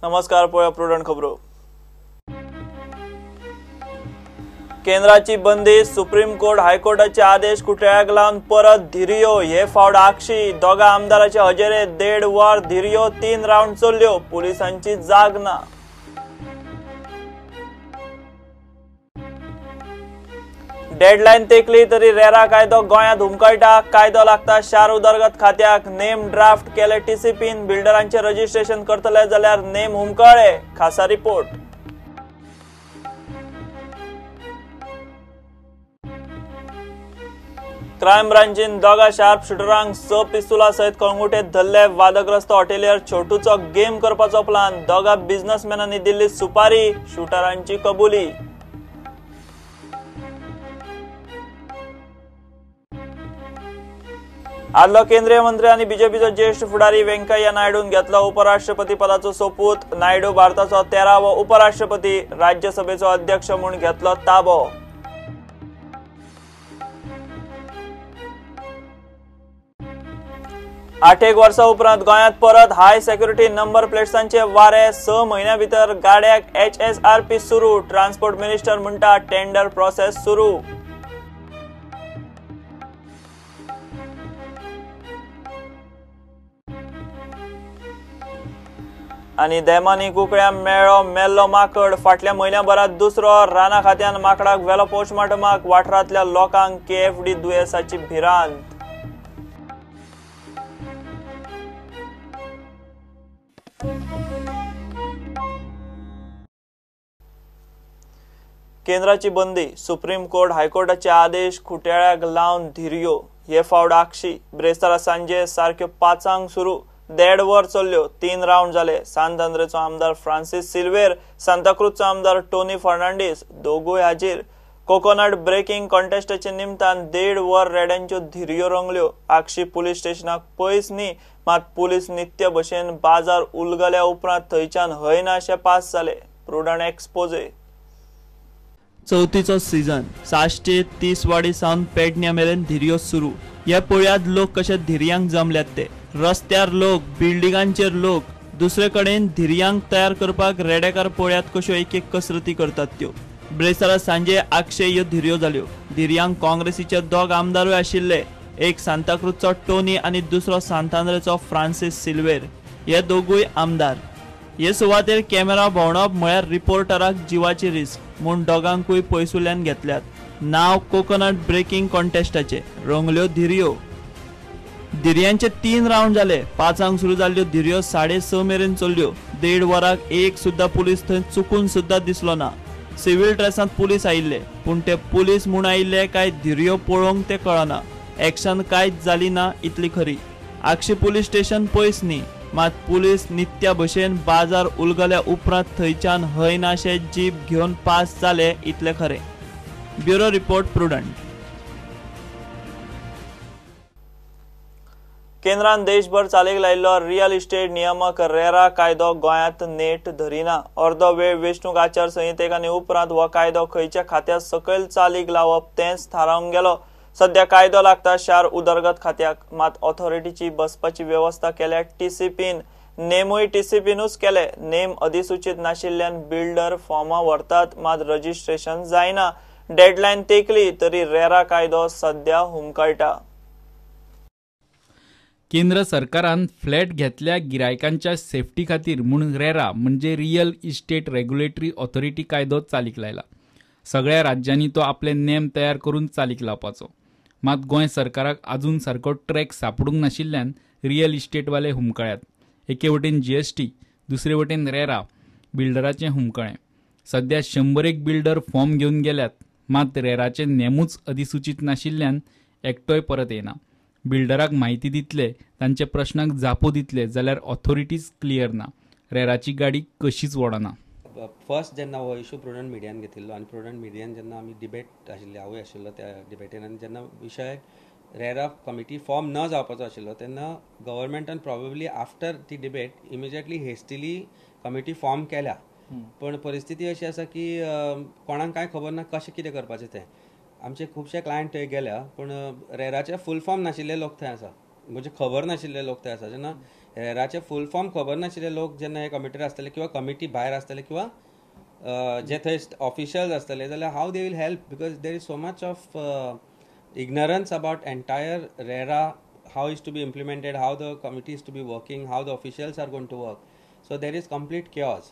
नमस्कार, पळोवया प्रुडंट खबरो. केंद्राची बंदी, सुप्रीम कोर्ट हायकोर्टाचे आदेश कुट्याक लावन परत धिरयो. हे फावट आक्षी दोगा आमदाराचे हजेरे 1.5 वर धिरयो 3 राउंड चल्ल्यो, पुलिसांची जाग ना. डेडलायन तेकली तरी रेरा कायदो गोंयांत हुमकळटा. कायदो लागता शार उदरगत खात्याक. नेम ड्राफ्ट केले टीसीपीन, बिल्डरांचे रजिस्ट्रेशन करतले जाल्यार नेम हुमकळ्ळे. खासा रिपोर्ट. क्रायम ब्रांचीन दोगा शार्प शुटरांक 6 पिस्तुला सयत कळंगुटेत धरले. वादग्रस्त हॉटेलियर छोटूचो गेम करपाचो प्लान. दोगा बिझनेसमॅनांनी दिल्ली सुपारी, शुटरांची कबुली. आदलो केंद्रीय मंत्री आनी बीजेपीचो ज्येष्ठ फुडारी व्यंकय्या नायडून घेतलो उपराष्ट्रपती पदाचो सोपूत. नायडू भारताचो 13वो उपराष्ट्रपती, राज्यसभेचो अध्यक्ष म्हूण घेतलो ताबो. आठ एक वर्सां उपरांत गोंयांत परत हाय सेक्युरिटी नंबर प्लेट्सांचे वारे. 6 म्हयन्यां भितर गाड्याक HSRP सुरू. ट्रान्सपोर्ट मिनिस्टर म्हणटा टेंडर प्रोसेस सुरू. आनी देमानी कुकड्या मेळ्ळो मेल्लो माकड. फाटल्या म्हयन्याभरांत दुसरो. राना खात्यान माकडाक व्हेलो पोस्टमार्टमाक. वाठारांतल्या लोकांक KFD दुयेंसाची भिरांत. केंद्राची बंदी, सुप्रीम कोर्ट हायकोर्टाचे आदेश खुट्याळ्याक लावन धिरयो. हे फावट आक्षी ब्रेस्तारा सांजे सारक्यो 5 सुरू. 1.5 वर चल्ल्यो, 3 राउंड जाले. सांत आंद्रेचो आमदार फ्रांसीस सिल्वेर, सांताक्रूजचो आमदार टोनी फर्नांडीस दोगूय हाजीर. कोकोनट ब्रेकिंग कॉन्टेस्टाच्या निमतान 1.5 वर रेड्यांच्यो धिरयो रंगल्यो. आक्षी पुलीस स्टेशनाक पयस न्ही, मात पुलीस नित्य भशेन बाजार उलगल्या उपरांत थंयच्यान हय नाशे पास जाले. Prudent exposé. चवथीचो सीजन साश्टी 30वाडी सावन पेडण्या मेरेन धिरयो सुरू. हे पळयात लोक कशे धिरयांक जमल्यात ते. रस्त्यार लोक, बिल्डिंगांचेर लोक. दुसरे कडेन धिरयांक तयार करपाक रेडेकार पळयात कश्यो एक एक कसरती करतात त्यो. ब्रेस्तारा सांजे आक्षे ह्यो धिरयो जाल्यो. धिरयांक काँग्रेसीचे 2 आमदारूय आशिल्ले, एक सांताक्रूजचो टोनी आनी दुसरो सांतांद्रेचो फ्रांसीस सिल्वेर. हे दोगूय आमदार. हे सुवातेर कॅमेरा भोंवडप म्हळ्यार रिपोर्टराक जिवाची रिस्क म्हूण दोगांकूय पयसुल्ल्यान घेतल्यात. नांव कोकोनट ब्रेकिंग कॉन्टेस्टाचे. रंगल्यो धिरयो. धिरयांचे 3 राउंड जाले. 5 सुरू जाल्ल्यो धिरयो 6:30 मेरेन चल्ल्यो. 1.5 वराक एक सुद्दां पुलीस थंय चुकून सुद्दां दिसलो ना. सिव्हिल ड्रेसांत पुलीस आयिल्ले, पूण ते पुलीस म्हूण आयिल्ले काय धिरयो पळोवंक ते कळना. एक्शन कांयच जाली ना इतली खरी. आक्षी पुलीस स्टेशन पयस न्ही, मात पुलीस नित्या भशेन बाजार उलगल्या उपरांत थंयच्यान हय नाशे जीप घेवन पास जाले इतले खरें. Bureau report, Prudent. केंद्रान देशभर चालीक लायिल्लो रियल इस्टेट नियामक रेरा कायदो गोंयांत नेट धरिना. अर्दो वेळ वेंचणूक आचारसंहितेक आनी उपरांत हो कायदो खंयच्या खात्या सकयल चालीक लावप तेंच थारावंक गेलो. सध्या कायदो लागता शार उदरगत खात्याक, मात ऑथॉरिटीची बसपाची वेवस्था केल्या टीसीपीन. नेमूय टीसीपीनूच केले. नेम अधिसूचित नाशिल्ल्यान बिल्डर फॉर्मां व्हरतात, मात रजिस्ट्रेशन जायना. डेडलायन तेकली तरी रेरा कायदो सध्या हुमकळटा. केंद्र सरकारान फ्लॅट घेतल्या गिरायकांच्या सेफ्टी खातीर म्हूण रेरा म्हणजे रियल इस्टेट रेग्युलेटरी ऑथॉरिटी कायदो चालीक लायला. सगळ्या राज्यांनी तो आपले नेम तयार करून चालीक लावपाचो. मात गोंय सरकाराक अजून सारको ट्रॅक सापडूंक नाशिल्ल्यान रियल इस्टेटवाले हुमकळ्यात. एके वटेन GST, दुसरे वटेन रेरा, बिल्डराचें हुमकळें. सध्या 100 बिल्डर फॉर्म घेवन गेल्यात, मात रेराचे नेमूच अधिसूचित नाशिल्ल्यान एकटोय परत येना. बिल्डराक म्हायती दितले, तांच्या प्रश्नांक जापो दितले जाल्यार ऑथॉरिटीज क्लियर ना. रेराची गाडी कशीच वडना. फर्स्ट जेन्ना हो इशू प्रुडंट मिडियान घेतिल्लो आनी प्रुडंट मिडियान जेन्ना आमी डिबेट आशिल्ली, हांवूय आशिल्लो त्या डिबेटीन, आनी जेन्ना विशय रेरा कमिटी फॉर्म न जावपाचो आशिल्लो तेन्ना गव्हर्मेंटान प्रॉबेबली आफ्टर ती debate immediately hastily committee form केल्या. पण परिस्थिती अशी आसा की कोणाक कांय खबर ना कशें कितें करपाचें तें. आमचे खुबशे क्लायंट थंय गेल्या, पूण रेराचे फूल फॉर्म नाशिल्ले लोक थंय आसा, म्हणजे खबर नाशिल्ले लोक थंय आसा. जेन्ना रेराचे फूल फॉर्म खबर नाशिल्ले लोक जेन्ना हे कमिटीर आसतले किंवा कमिटी भायर आसतले किंवा जे थंय ऑफिशियल्स आसतले जाल्यार how they will help, because there is so much of ignorance about entire RERA, how is to be implemented, how the committee is to be working, how the officials are going to work. So there is complete chaos.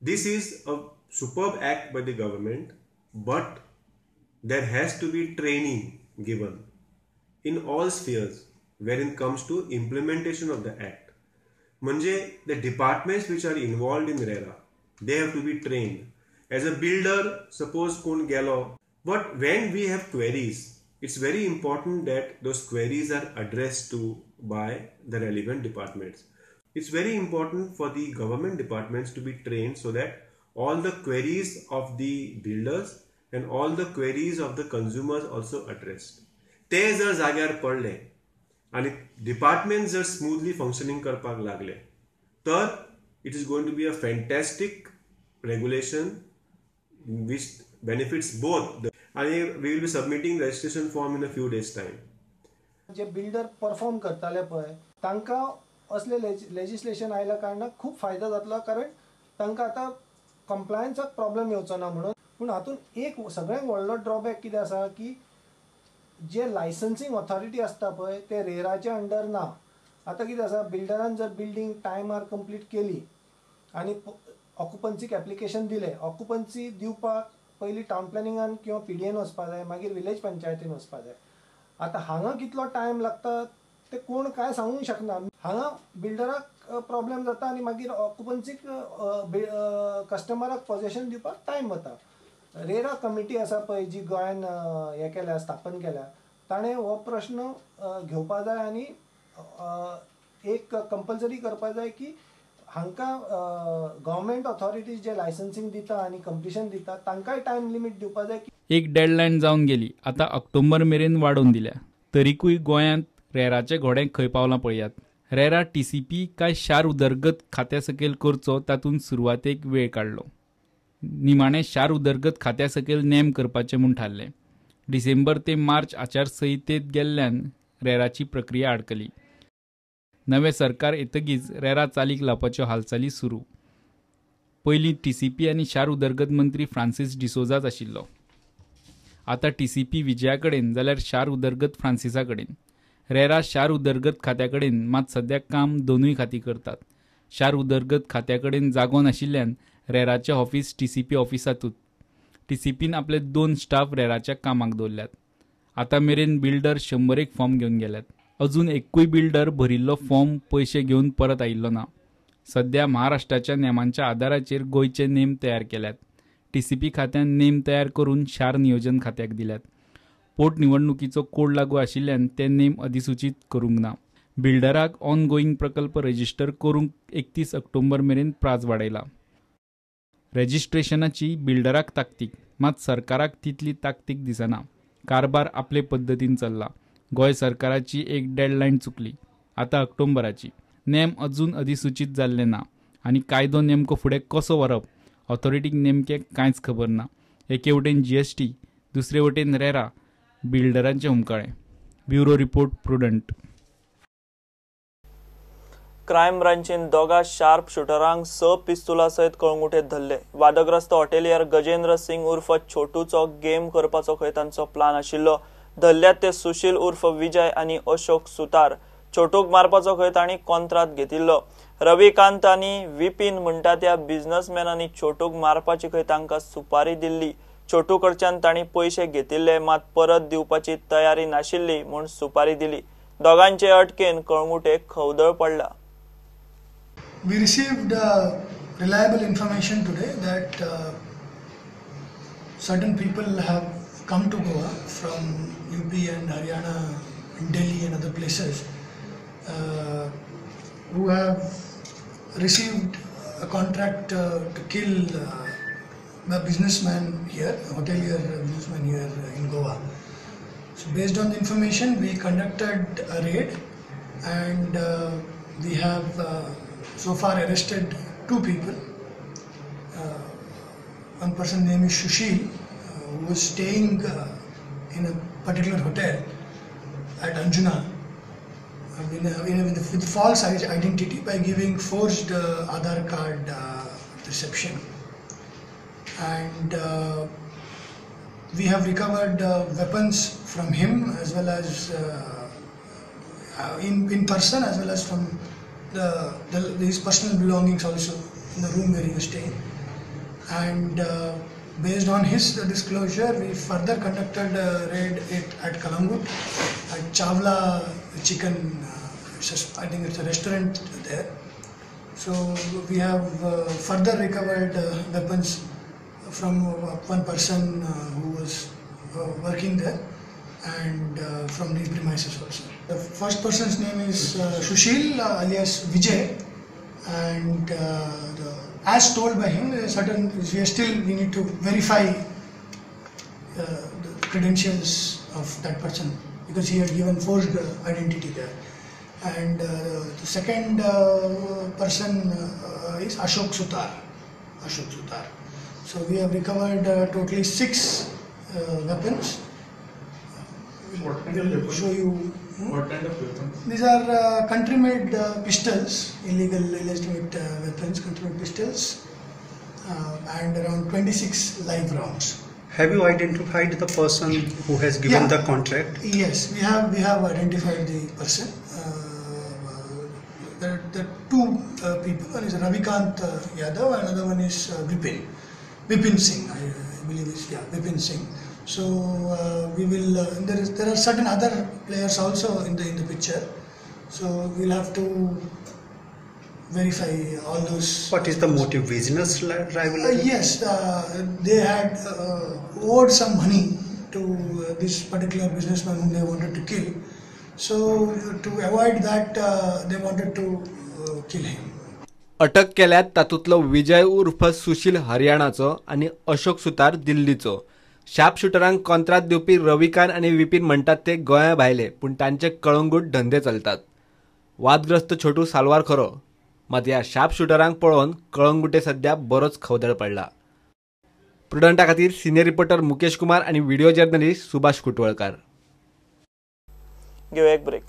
This is a superb act by the government, but there has to be training given in all spheres wherein comes to implementation of the act. Manje the departments which are involved in RERA, they have to be trained. As a builder, suppose kon gelo, but when we have queries, it's very important that those queries are addressed to by the relevant departments. It's very important for the government departments to be trained so that all the queries of the builders and all the queries of the consumers also addressed. ते जर जाग्यार पडले आनी department जर smoothly functioning करपाक लागले तर it is going to be a fantastic regulation which benefits both. आनी we will be submitting registration form in a few days time. J builder perform करताले पळय तांकां असले लेजिस्लेशन आयल्या कारणान खूब फायदो जातलो, कारण तांकां आतां कंप्लायन्साक प्रॉब्लम येवचो ना म्हणून. पूण हातूंत एक सगळ्यांत व्हडलो ड्रॉबॅक कितें आसा की जे लायसन्सिंग ऑथॉरिटी आसता पळय ते रेराच्या अंडर ना. आतां कितें आसा, बिल्डरान जर बिल्डींग टायमार कंप्लीट केली आनी ऑक्युपन्सीक एप्लिकेशन दिलें, ऑक्युपन्सी दिवपाक पयलीं टावन प्लॅनिंगान किंवा पीडीएन वचपा जाय, मागीर विलेज पंचायतीन वचपा जाय. आतां हांगा कितलो टायम लागता ते कोण कांय सांगूंक शकना. हांगा बिल्डराक प्रॉब्लम जाता आनी मागीर ऑक्युपन्सीक कस्टमराक पॉजेशन दिवपाक टायम वता. रेरा कमिटी आसा पळय जी गोंयान हें केल्या, स्थापन केल्या, ताणें हो प्रश्न घेवपा जाय आनी एक कंपल्सरी करपा जाय की हांकां गव्हर्मेंट ऑथॉरिटीज जे लायसन्सिंग दिता आनी कंप्लिशन दिता तांकांय टायम लिमीट दिवपा जाय. एक डेडलायन जावन गेली, आतां ऑक्टोबर मेरेन वाडोवन दिल्या. तरीकूय गोंयांत रेराचे घोडे खंय पावलां पळयात. रेरा टीसीपी काय शार उदरगत खात्या सकयल करचो तातूंत सुरवातेक वेळ काडलो. निमाणें शार उदरगत खात्या सकयल नेम करपाचें म्हूण थारलें. डिसेंबर ते मार्च आचारसंहितेंत गेल्ल्यान रेराची प्रक्रिया आडकली. नवें सरकार येतगीच रेरा चालीक लावपाच्यो हालचाली सुरू. पयलीं टीसीपी आनी शार उदरगत मंत्री फ्रांसीस डिसोजाच आशिल्लो. आतां टीसीपी विजया कडेन जाल्यार शार उदरगत फ्रांसिसा कडेन. रेरा शार उदरगत खात्या कडेन मात सद्याक काम दोनूय खातीं करतात. शार उदरगत खात्या कडेन जागो नाशिल्ल्यान रेराचें ऑफिस टीसीपी ऑफिसांतूच. टीसीपीन आपले 2 स्टाफ रेराच्या कामाक दवरल्यात. आतां मेरेन बिल्डर 101 फॉर्म घेवन गेल्यात. अजून एकूय बिल्डर भरिल्लो फॉर्म पयशे घेवन परत आयिल्लो ना. सद्या महाराष्ट्राच्या नेमांच्या आदाराचेर गोंयचे नेम तयार केल्यात. टीसीपी खात्यान नेम तयार करून शार नियोजन खात्याक दिल्यात. पोटनिवडणुकीचो कोड लागू आशिल्ल्यान ते नेम अधिसूचीत करूंक ना. बिल्डराक ऑन गोईंग प्रकल्प रजिस्टर करूंक 31 ऑक्टोबर मेरेन प्राज वाडयला. रजिस्ट्रेशनाची बिल्डराक ताकतीक, मात सरकाराक तितली ताकतीक दिसना. कारभार आपले पद्दतीन चल्ला. गोंय सरकाराची एक डेडलायन चुकली, आतां ऑक्टोबराची. नेम अजून अधिसूचीत जाल्ले ना आनी कायदो नेमको फुडें कसो व्हरप ऑथॉरिटीक नेमकें कांयच खबर ना. एके वटेन जीएसटी, दुसरे वटेन रेरा, बिल्डरांचे हुमकाळें. Bureau report, Prudent. Crime ब्रांचीन दोगा शार्प शुटरांक 6 पिस्तुलां सयत कळंगुटेत धरले. वादग्रस्त हॉटेलियर गजेंद्र सिंग उर्फ छोटूचो गेम करपाचो खंय तांचो प्लान आशिल्लो. धरल्यात ते सुशील उर्फ विजय आनी अशोक सुतार. छोटूक मारपाचो खंय तांणी कोंत्रात घेतिल्लो. रविकांत आनी विपीन म्हणटा त्या बिझनसमॅनांनी छोटूक मारपाची खंय तांकां सुपारी दिल्ली. छोटू कडच्यान तांणी पयशे घेतिल्ले मात परत दिवपाची तयारी नाशिल्ली म्हूण सुपारी दिली. दोगांचे अटकेन कळंगुटेक खवदळ पडला. We received reliable information today that certain people have come to Goa from UP and Haryana and Delhi and other places who have received a contract to kill a businessman here, a hotelier businessman here in Goa. So based on the information, we conducted a raid and we have so far arrested 2 people. One person named is Sushil, who was staying in a particular hotel at Anjuna, with false identity by giving forged Aadhaar card reception, and we have recovered weapons from him as well as in person, as well as from his personal belongings also in the room where he was staying. And based on his disclosure, we further conducted a raid at Calangute, at Chawla Chicken, I think it's a restaurant there. So we have further recovered weapons from one person who was working there, and from the premises also. The first person's name is Sushil alias Vijay, and as told by him, certain we need to verify the credentials of that person because he had given forged identity there. And the second person is Ashok Sutar. Ashok Sutar. So we have recovered totally 6 weapons. What kind of weapons? Show you. What kind of weapons? These are country-made pistols, illegal, illegitimate weapons, country-made pistols, and around 26 live rounds. Have you identified the person who has given the contract? Yes, we have identified the person. There are two people. One is Ravikant Yadav, another one is Vipin Singh. I believe is Vipin Singh. So we will. There are certain other players also in the picture. So we'll have to verify all those. What is the motive? Business rivalry? Yes, they had owed some money to this particular businessman whom they wanted to kill. So to avoid that, they wanted to kill him. अटक केल्यात तातूंतलो विजय उर्फ सुशील हरियाणाचो आनी अशोक सुतार दिल्लीचो. Sharp शुटरांक कॉन्त्रात दिवपी रविकांत आनी विपीन म्हणटात ते गोंया भायले, पूण तांचे कळंगूट धंदे चलतात. वादग्रस्त छोटू साल्वार खरो, मात ह्या शार्प शुटरांक पळोवन कळंगुटे सध्या बरोच खवदळ पडला. प्रुडंटा खातीर सिनियर रिपोर्टर मुकेश कुमार आनी व्हिडिओ जर्नलिस्ट सुभाष कुटवळकार. घेवया एक ब्रेक.